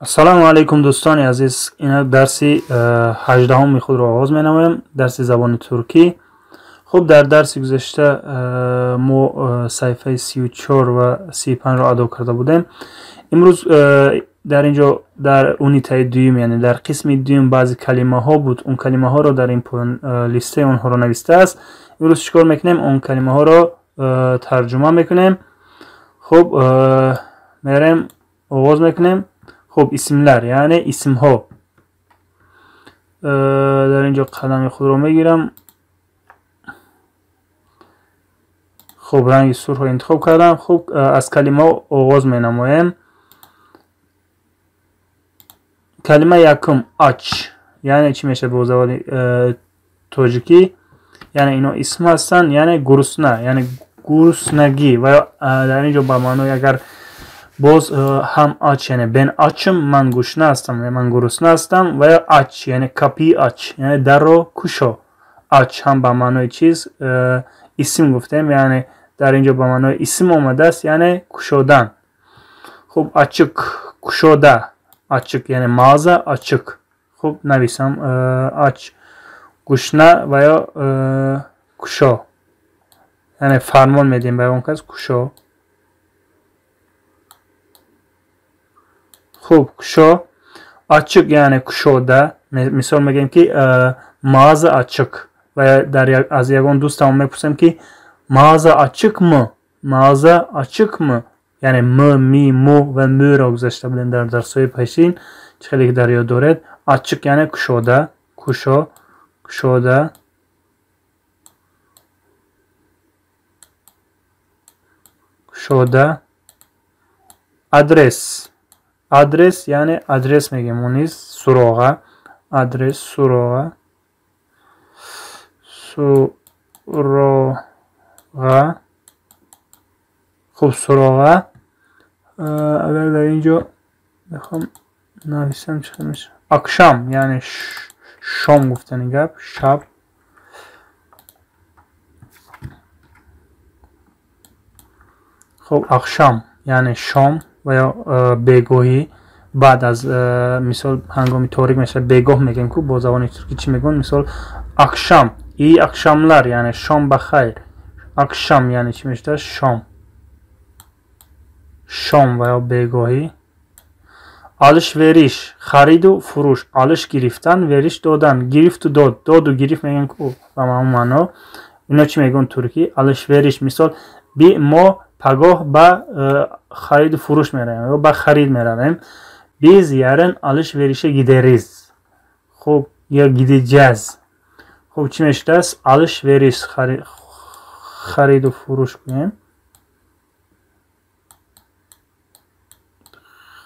Ассалому алайкум, дӯстони азиз. Ина дарси 18-уми худро оғоз менамоем, дарси забони туркӣ. Хуб, дар дарси гузашта мо саҳифаи 34 ва 35-ро адо карда будем. Имрӯз дар ин ҷо дар унитаи дуюм, яъне дар қисми дуюм баъзе калимаҳо буд. Он калимаҳоро дар ин поён листаи онҳоро навистааст. Имрӯз чӣ кор мекунем? Он калимаҳоро тарҷума мекунем. Хуб, мерем, оғоз мекунем. Хуб, исмлар, яъне исмҳо. Дар ин ҷо қалами худро мегирам. Хуб, ранги сурхро интихоб кардам. Хуб, аз калимаҳо оғоз менамоем. Калима якум ач, яъне чӣ мешавад бо забони тоҷикӣ? Яъне ино исм ҳастанд, яъне гурусна, яъне гуруснагӣ ва дар ин ҷо ба маънои агар боз ҳам ач, яъне ben açım, ман гушна ҳастам, ман гурусна ҳастам, ва ё aç, яъне kapıyı aç, яъне дарро кушо. Aç ҳам ба маънои чиз исм гуфтем, яъне дар ин ҷо ба маънои исм омадааст, яъне кушодан. Хуб, açık, кушода, açık, яъне мағза açık. Хуб, нависам aç, гушна ва ё кушо, яъне фармон медиҳем ба он кас кушо. Хуб, кушо, açık, яъне кушода. Мисол мегӯем ки мағза açık ва дар аз ягон дӯстамон мепурсем ки мағза açık mı, мағза açık mı, яъне м, ми, му ва мӯро гузашта будем дар дарсҳои пешин, чӣ хеле ки дар ёд доред. Açık яъне кушода, кушо, кушода. Кушода. Адрес, адрес, яъне адрес мегӯем мо низ, суроға, адрес, суроға, суроға. Хуб, суроға. Агар дар ин ҷо бихоҳам нависам, чӣ хел мешавад? Акшам, яъне шом гуфтани гап, шаб. Хуб, акшам яъне шом ва ё бегоҳӣ, баъд аз мисол ҳангоми торик мешавад, бегоҳ мегӯем ку бо забони туркӣ чӣ мегӯянд? Мисол акшам, iyi akşamlar, яъне шом ба хайр. Акшам яъне чӣ мешавад? Шом, шом ва ё бегоҳӣ. Alışveriş, хариду фурӯш, alış гирифтан, veriş додан, гирифту дод, доду гирифт мегӯем ку ба ҳамон маъно. Ино чӣ мегӯянд туркӣ? Alışveriş. Мисол би мо пагоҳ ба хариду фурӯш меравем ё ба харид меравем. Biz yarın alışverişe gideriz. Хуб, ё gideceğiz. Хуб, чӣ мешудааст? Alışveriş, хариду фурӯш кунем.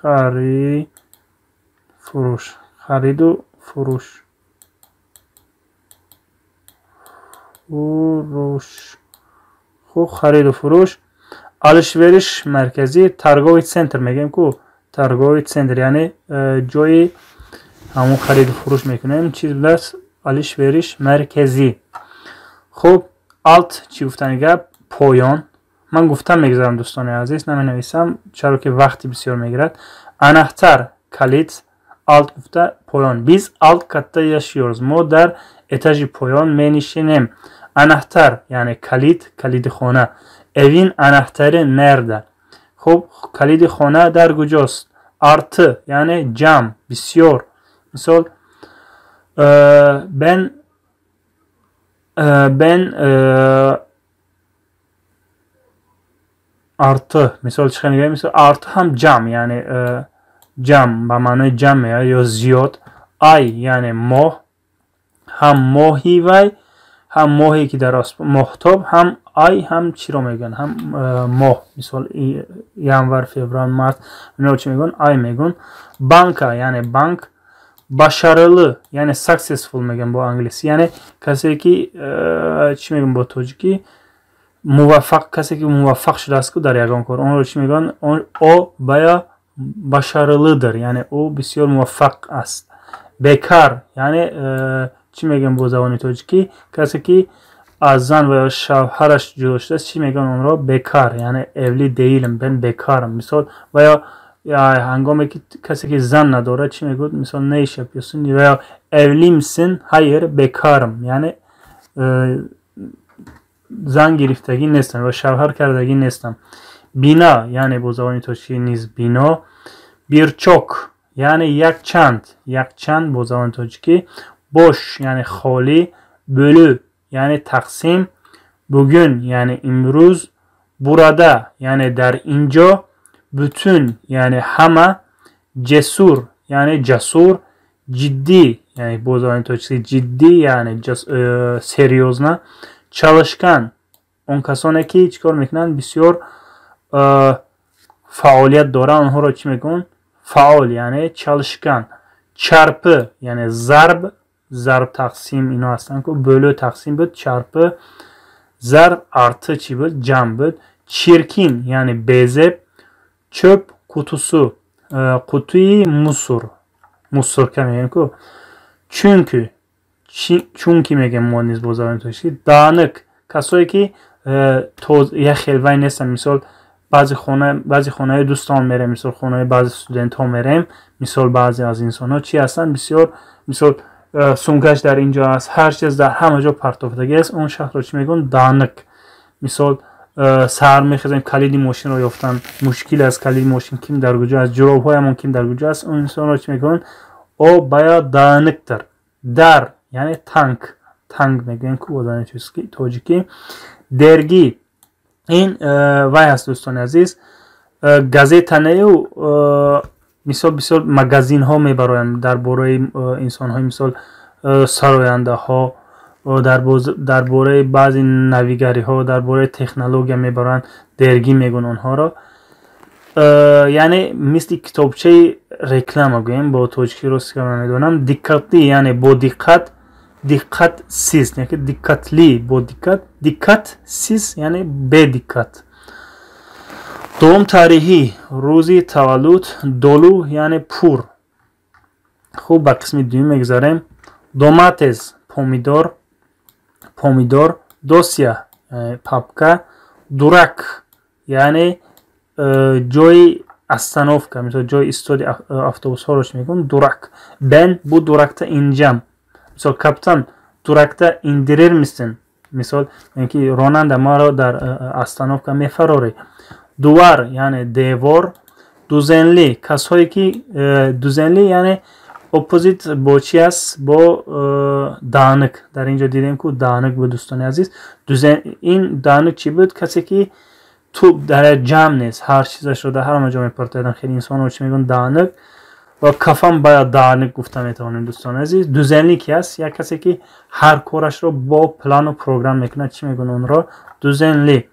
Харид, фурӯш, хариду фурӯш, фурӯш. Хуб, хариду фурӯш. Alışveriş merkezi, торговый центр мегӯем ку, торговый центр, яъне ҷои ҳамон хариду фурӯш мекунем. Чиз будааст? Alışveriş merkezi. Хуб, alt чӣ гуфтани гап? Поён. Ман гуфтам мегузарам, дӯстони азиз, наменависам, чаро ки вақти бисёр мегирад. Anahtar, калид, alt гуфта поён. Biz alt katta yaşıyoruz. Мо дар этажи поён менишинем. Anahtar, яъне калид, калиди хона. Evin anahtarı nerede? Хуб, калиди хона дар куҷост? Artı, яъне ҷамъ, бисёр. Мисол ben ben artı, мисол чӣ хел мегӯем? Мисол artı ҳам ҷамъ, яъне ҷамъ ба маънои ҷамъ меояд ё зиёд. Ay, яъне моҳ, ҳам моҳи вай, ҳам моҳе ки дар моҳтоб, ҳам ай, ҳам чиро мегӯянд? Ҳам моҳ. Мисол январ, феврал, март, иноро чӣ мегӯянд? Ay мегӯянд. Banka, яъне банк. Başarılı, яъне successful мегӯянд бо англисӣ, яъне касе ки чӣ мегӯянд бо тоҷикӣ? Муваффақ, касе ки муваффақ шудааст ку дар ягон кор, онро чӣ мегӯянд? О бая başarılıdır, яъне ӯ бисёр муваффақ аст. Bekar, яъне чӣ мегӯянд бо забони тоҷикӣ? Касе ки аз зан ва ё шавҳараш ҷудо шудааст, чӣ мегӯянд онро? Bekar, яъне evli değilim, ben bekarım. Мисол ва ё Ҳангоме ки касе ки зан надорад, чӣ мегӯяд? Мисол, ne iş yapıyorsun ва ё evli misin? Hayır, bekarım. Яъне зан гирифтагӣ нестам ва шавҳар кардагӣ нестам. Bina, яъне бо забони тоҷикӣ низ бино. Birçok, яъне якчанд, якчанд бо забони тоҷикӣ. Boş, яъне холӣ. Bölü, яъне тақсим. Bugün, яъне имрӯз. Burada, яъне дар ин ҷо. Bütün, яъне ҳама. Cesur, яъне ҷасур. Ciddi, яъне бо забони тоҷикӣ ҷиддӣ, яъне серьёзно. Çalışkan, он касоне ки чӣ кор мекунанд? Бисёр фаъолият доранд, онҳоро чӣ мегӯянд? Фаъол, яъне çalışkan. Çarpı, яъне зарб, зарб, тақсим ино ҳастанд ку. Bölü тақсим буд, çarpı зарб, artı чӣ буд? Ҷамъ буд. Çirkin, яъне безеб. Çöp kutusu, қутуи мусор, мусорка мегӯем ку. Çünkü, чунки мегӯем мо низ бо забони тоҷикӣ. Dağınık, касое ки як хел вай нестанд. Мисол, баъзе хонаҳои дӯстон мерем, мисол, хонаҳои баъзе студентҳо мерем, мисол, баъзе аз инсонҳо чӣ ҳастанд? Бисёр, мисол, сумкаш дар ин ҷо аст, ҳар чиз дар ҳама ҷо партофтагӣ аст. Он шахсро чӣ мегӯянд? Dağınık. Мисол, саҳар мехезем, калиди мошинро ёфтан мушкил аст, калиди мошин ким дар куҷо аст, ҷуробҳоямон ким дар куҷо аст. Он инсонро чӣ мегӯянд? О bayağı dağınıktır. Дар, яъне танк, танк мегӯем ку бо забони тоҷикӣ. Dergi, ин вай ҳаст, дӯстони азиз, газета нею, мисол, бисёр магазинҳо мебароянд дар бораи инсонҳои, мисол, сарояндаҳо, дар бораи баъзе навигариҳо, дар бораи технология мебароянд. Dergi мегӯянд онҳоро, яъне мисли китобчаи реклама гӯем бо тоҷикӣ, рост намедонам. Dikkatli, яъне бо диққат. Dikkatsiz, яки dikkatli бо диққат, dikkatsiz, яъне бедиққат. Doğum tarihi, рӯзи таваллуд. Dolu, яъне пур. Хуб, ба қисми дуюм мегузарем. Domates, помидор, помидор. Dosya, папка. Durak, яъне ҷои остановка, мисол, ҷои истоди автобусҳоро чӣ мегӯям? Durak. Ben bu durakta ineceğim. Мисол, kaptan, durakta indirir misin? Мисол, ки ронанда, маро дар остановка мефарорӣ? Duvar, яъне девор. Düzenli, касҳое ки düzenli, яъне opposite бо чи аст? Бо dağınık. Дар ин ҷо дидем ку, dağınık буд, дӯстони азиз. Ин dağınık чӣ буд? Касе ки ту дар як ҷамъ нест, ҳар чизашро дар ҳама ҷо мепартояд. Хеле инсонро чӣ мегӯянд? Dağınık. Ва kafam bayağı dağınık гуфта метавонем, дӯстони азиз. Düzenli ки аст? Як касе ки ҳар корашро бо плану программ мекунад, чӣ мегӯянд онро? Düzenli.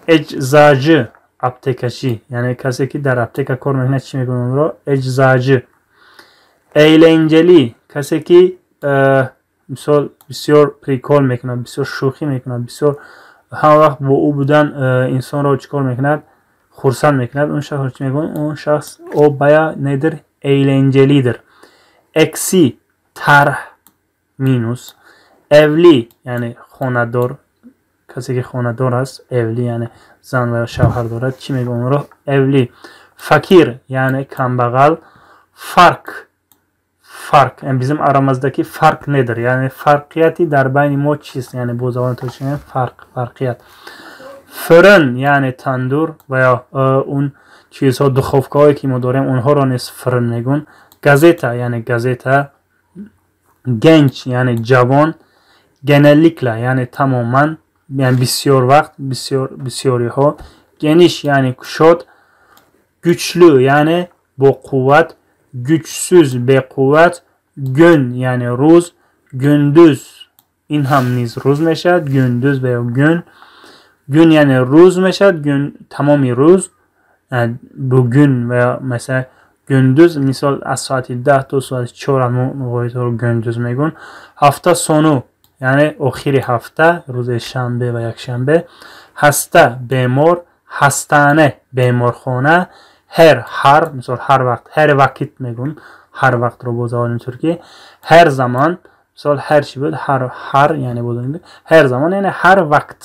Eczacı, аптекачӣ, яъне касе ки дар аптека кор мекунад, чӣ мегӯянд онро? Eczacı. Eğlenceli, касе ки мисол, бисёр прикол мекунад, бисёр шӯхӣ мекунад, бисёр ҳама вақт бо ӯ будан инсонро чӣ кор мекунад? Хурсанд мекунад. Он шахсро чӣ мегӯянд? Он шахс о bayağı nedir? Eğlencelidir. Eksi, тарҳ, минус. Evli, яъне хонадор, касе ки хонадор аст. Evli, яъне зан ва шавҳар дорад, чӣ мегӯянд онро? Evli. Fakir, яъне камбағал. Fark, fark, bizim aramızdaki fark nedir? Яъне фарқияти дар байни мо чист? Яъне бо забони тоҷикӣ fark, фарқият. Fırın, яъне тандур ва ё он чизҳо, духовкаҳое ки мо дорем, онҳоро низ fırın мегӯянд. Gazete, яъне газета. Genç, яъне ҷавон. Genellikle, яъне тамоман, яъне бисёр вақт, бисёр, бисёриҳо. Geniş, яъне кушод. Güçlü, яъне бо қувват. Güçsüz, беқувват. Gün, яъне рӯз. Gündüz, ин ҳам низ рӯз мешавад. Gündüz ва ё gün, gün, яъне рӯз мешавад. Gün, тамоми рӯз. Bugün ва ё масалан gündüz, мисол, аз соати 10 то соати 4 моро gündüz мегӯянд. Hafta sonu, яъне охири ҳафта, рӯзи шанбе ва якшанбе. Hasta, бемор. Hastane, беморхона. Her, ҳар, мисол, ҳар вақт, her vakit мегӯянд ҳар вақтро бо забони туркӣ. Her zaman, мисол, her чӣ буд? Ҳар, ҳар, яъне бо her zaman, яъне ҳар вақт.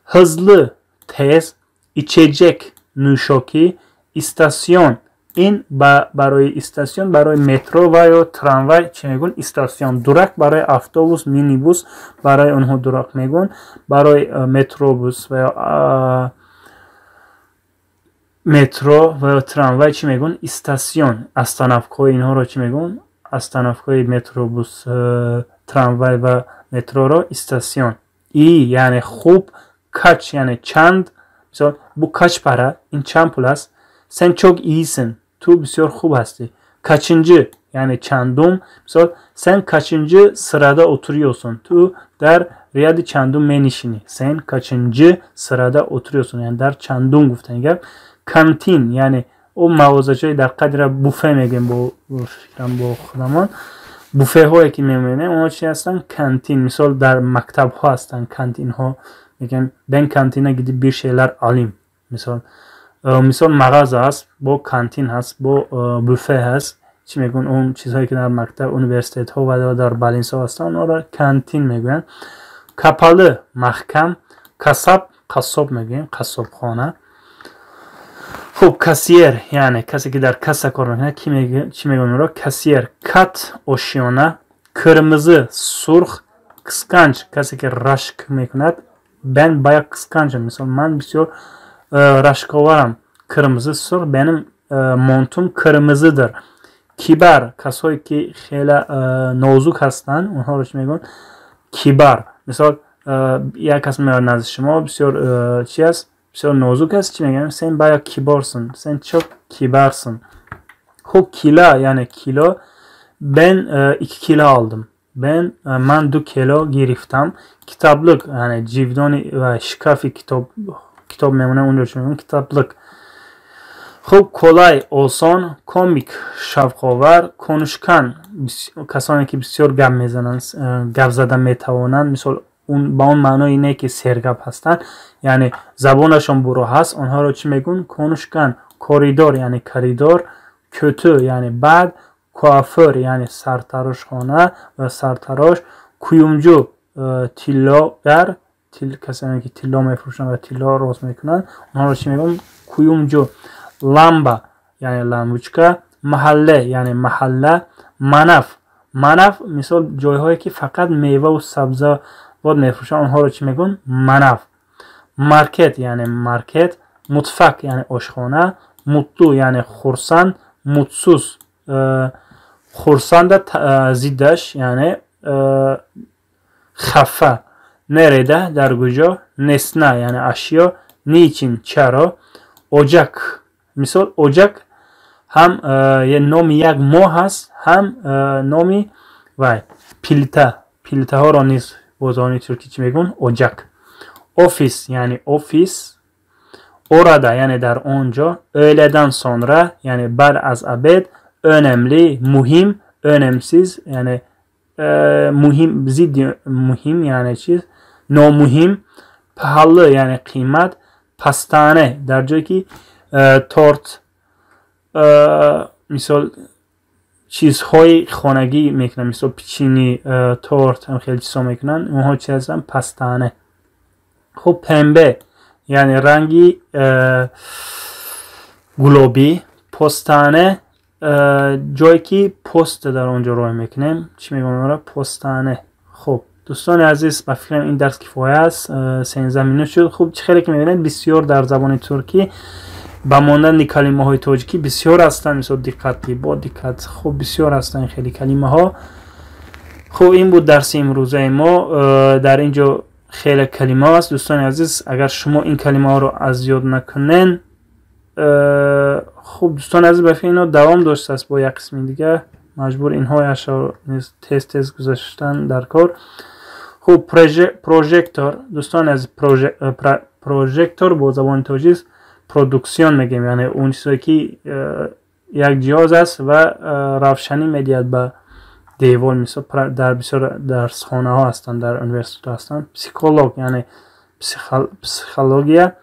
Hızlı, тез. Içecek, нӯшокӣ. İstasyon. Ин барои istasyon, барои метро ва ё трамвай чӣ мегӯн? Istasyon. Durak барои автобус, минибус, барои онҳо durak мегӯн. Барои метробус ва ё метро ва ё трамвай чӣ мегӯн? Istasyon. Остановкаҳои инҳоро чӣ мегӯн? Остановкаҳои метробус, трамвай ва метроро istasyon. İyi яъне хуб, kaç яъне чанд. Мисол, bu kaç para? Ин чанд пул аст? Sen çok iyisin. Ту бисёр хуб ҳастӣ. Kaçıncı яъне чандум. Мисол, sen kaçıncı sırada oturuyorsun? Ту дар ряди чандум менишинӣ? Sen kaçıncı sırada oturuyorsun? Яъне дар чандум гуфтани гап. Kantin яъне о мағозачое дар қадра буфе мегӯем, бо фикрам бо худамон буфеҳое ки мемонем, онҳо чи ҳастанд? Kantin. Мисол, дар мактабҳо ҳастанд кантинҳо, мегӯем ben kantine gidip bir şeyler alayım. Мисол, мағаза ҳаст, бо kantin ҳаст, бо буфе ҳаст. Чӣ мегӯянд? Он чизҳое ки дар мактаб, университетҳо ва дар больницаҳо ҳастанд, онҳоро kantin мегӯянд. Kapalı маҳкам, kasap қассоб мегӯем, қассобхона. Хуб, kasiyer яъне касе ки дар касса кор мекунад, чӣ мегӯянд онро? Kasiyer. Kat ошёна, kırmızı сурх, kıskanç касе ки рашк мекунад. Ben bayağı kıskancım. Мисол, ман бисёр рашковарам. Kırmızı сурх, benim montum kırmızıdır. Kibar касое ки хеле нозук ҳастанд, онҳоро чӣ мегӯянд? Kibar. Мисол, як кас меояд назди шумо, бисёр чи аст? Бисёр нозук аст, чӣ мегӯям? Sen bayağı kibarsın. Sen çok kibarsın. Хуб, kilo яъне кило. Ben 2 kilo aldım. Ben ман 2 кило гирифтам. Kitaplık яъне ҷивдони ва шкафи китоб, китоб мемонад онҷо, чӣ мегӯям? Kitaplık. Хуб, kolay осон, komik шавқовар, konuşkan касоне ки бисёр гап мезананд, гап зада метавонанд. Мисол, ба он маъное не ки сергап ҳастанд, яъне забонашон буро ҳаст, онҳоро чӣ мегӯн? Konuşkan. Koridor яъне коридор, kötü яъне бад, kuaför яъне сартарошхона ва сартарош, kuyumcu тиллогар, касоне ки тилло мефурӯшанд ва тилло рост мекунанд, онҳоро чӣ мегӯн? Kuyumcu. Lamba яъне лампочка, mahalle яъне маҳалла, manav. Manav, мисол, ҷойҳое ки фақат меваву сабзавот мефурӯшанд, онҳоро чӣ мегӯн? Manav. Market яъне маркет, mutfak яъне ошхона, mutlu яъне хурсанд, mutsuz хурсанда зиддаш яъне хафа, nerede дар куҷо, nesne яъне ашё, niçin чаро, ocak. Мисол, ocak ҳам номи як моҳ ҳаст, ҳам номи вай плита, плитаҳоро низ бо забони туркӣ чӣ мегӯн? Ocak. Ofis яъне офис, orada яъне дар он ҷо, öğleden sonra яъне баъд аз обед, önemli муҳим, önemsiz яъне муҳим, зидди муҳим яъне чиз номуҳим, pahalı яъне қимат, pastane дар ҷое ки торт, мисол, чизҳои хонагӣ мекунанд, мисол, печенье, торт, хеле чизҳо мекунанд, онҳо чи ҳастанд? Pastane. Хуб, pembe яъне ранги гулобӣ, postane ҷое ки пост дар он ҷо роҳ мекунем, чӣ мегӯям онро? Postane. Хуб, дӯстони азиз, ба фикрам, ин дарс кифоя аст, 13 минут шуд. Хуб, чӣ хеле ки мебинед, бисёр дар забони туркӣ ба монанди калимаҳои тоҷикӣ бисёр ҳастанд. Мисол, диққати бо диққат. Хуб, бисёр ҳастанд хеле калимаҳо. Хуб, ин буд дарси имрӯзаи мо. Дар ин ҷо хеле калимаҳо аст, дӯстони азиз. Агар шумо ин калимаҳоро аз ёд накунен. Хуб, дӯстони азиз, ба фикр, ино давом доштааст бо як қисми дигар, маҷбур инҳояшро низ тез тез гузаштан дар кор. Хуб, projektör, дӯстони азиз, прожектор бо забони тоҷик продуксион мегӯем, яъне он чизе ки як ҷиҳоз аст ва равшанӣ медиҳад ба девор. Мисол, дар бисёр дарсхонаҳо ҳастанд, дар университетҳо ҳастанд. Psikolog яъне психология,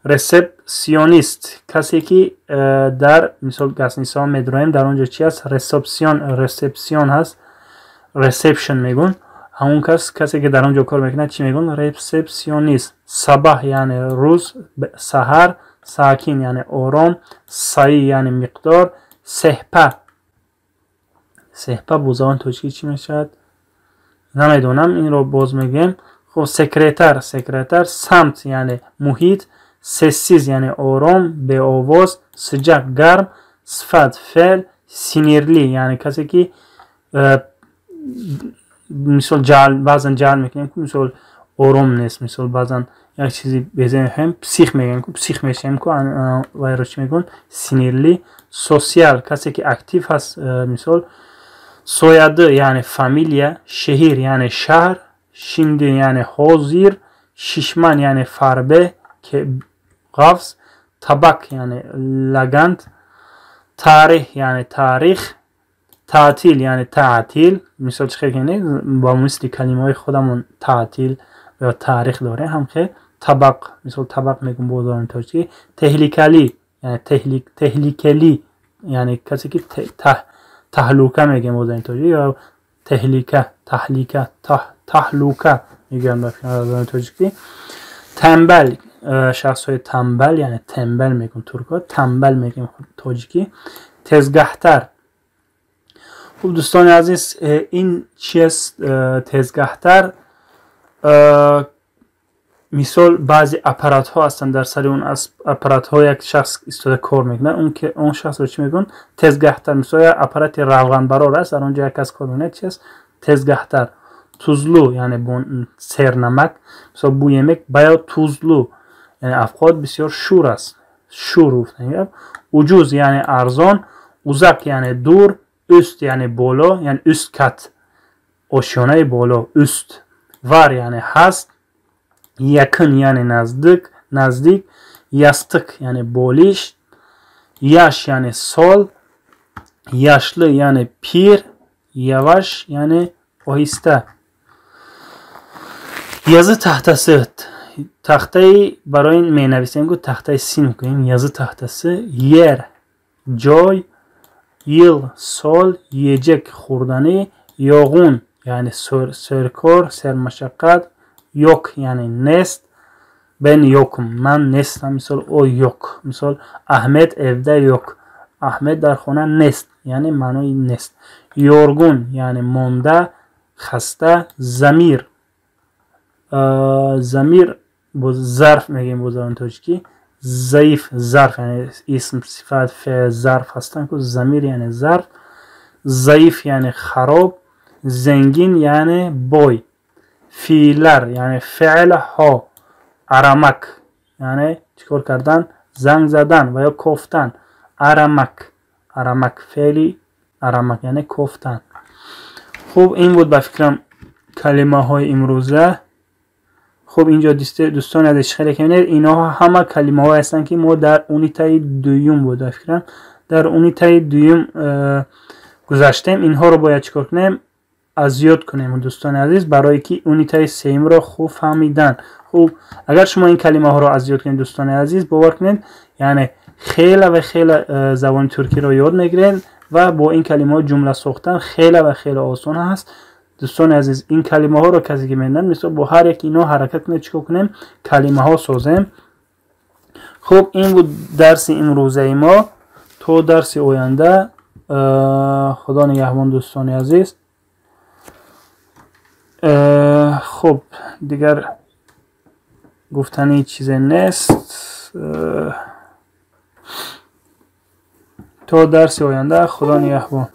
resepsiyonist касе ки дар, мисол, гостиницаҳо медроем, дар он ҷо чи аст? Resepsiyon, ресепсион ҳаст, reception мегӯн. Ҳамон кас, касе ки дар он ҷо кор мекунад, чӣ мегӯн? Resepsiyonist. Sabah яъне рӯз, саҳар. Sakin яъне ором, sayı яъне миқдор, sehpa. Sehpa бо забони тоҷикӣ чӣ мешавад? Намедонам, инро боз мегӯем. Хуб, секретар, секретар, semt яъне муҳит, sessiz яъне ором, беовоз, sıcak гарм, sıfat феъл, sinirli яъне касе ки мисол ҷаҳл, баъзан ҷаҳл мекунем, ку мисол ором нест, мисол баъзан як чизи беза мехоҳем, псих мегӯем, ку псих мешавем, ку вайро чӣ мегӯянд? Sinirli. Sosyal касе ки актив ҳаст, мисол soyadı яъне фамилия, şehir яъне шаҳр, şimdi яъне ҳозир, şişman яъне фарбе, ғафз, tabak яъне лаган, tarih яъне таърих, tatil яъне таътил. Мисол чӣ хел ки ба мисли калимаҳои худамон таътил ё таърих дорем, ҳамхел tabak, мисол табақ мегӯем бо забони тоҷикӣ. Tehlikeli яъне tehlikeli яъне касе ки таҳлука мегӯем бо забони тоҷикӣ ё tehlike, таҳлика, таҳлука мегӯям ба забони тоҷикӣ. Tembel, шахсҳои танбал, яъне tembel мегӯем туркҳо, танбал мегӯем тоҷикӣ. Tezgahtar. Хуб, дӯстони азиз, ин чист tezgahtar? Мисол баъзе аппаратҳо ҳастанд, дар сари он аппаратҳо як шахс истода кор мекунад, он шахсро чӣ мегӯянд? Tezgahtar. Мисол як аппарати равғанбарор аст, дар он ҷо як кас кор мекунад, чи аст? Tezgahtar. Tuzlu яъне сернамак. Мисол bu yemek bayağı tuzlu, яъне авқот бисёр шур аст, шур гуфтан гап. Ucuz яъне арзон, uzak яъне дур, üst яъне боло, яъне üst kat, ошёнаи боло, üst. Var яъне ҳаст, yakın яъне наздик, наздик, yastık яъне болиш, yaş яъне сол, yaşlı яъне пир, yavaş яъне оҳиста. Yazı tahtası, тахтаи барои менависем, ку тахтаи синф гӯем, yazı tahtası. Yer ҷой, yıl сол, yiyecek хӯрданӣ, yoğun яъне серкор, сермашаққат, yok яъне нест, ben yokum ман нестам, мисол o yok, мисол Ahmet evde yok, Аҳмед дар хона нест, яъне маънои нест. Yorgun яъне монда, хаста, zamir, zamir бо зарф мегӯем бо забони тоҷикӣ. Zayıf зарф, яъне исм, сифат, феъл, зарф ҳастанд ку, zamir яъне зарф, zayıf яъне хароб, zengin яъне бой, fiiller яъне феълҳо, aramak яъне чӣ кор кардан? Занг задан ва ё кофтан. Aramak, aramak, феъли aramak яъне кофтан. Хуб, ин буд ба фикрам калимаҳои имрӯза. Хуб, инҷо, дӯстони азиз, чӣ хеле ки мебинед, инҳо ҳама калимаҳое ҳастанд, ки мо дар унитаи дуюм буд, ба фикрам, дар унитаи дуюм гузаштем. Инҳоро бояд чӣ кор кунем? Аз ёд кунем, дӯстони азиз, барое ки унитаи сеюмро хуб фаҳмидан. Хуб, агар шумо ин калимаҳоро аз ёд кунед, дӯстони азиз, бовар кунед, яъне хеле ва хеле забони туркиро ёд мегиред ва бо ин калимаҳо ҷумла сохтан хеле ва хеле осон аст. Дӯстони азиз, ин калимаҳоро касе ки медонад, мисол бо ҳар яки инҳо ҳаракат кунед, чӣ кор кунем? Калимаҳо созем. Хуб, ин буд дарси имрӯзаи мо. То дарси оянда Худо нигаҳбон, дӯстони азиз. Хуб, дигар гуфтани чизе нест. То дарси оянда Худо нигаҳбон.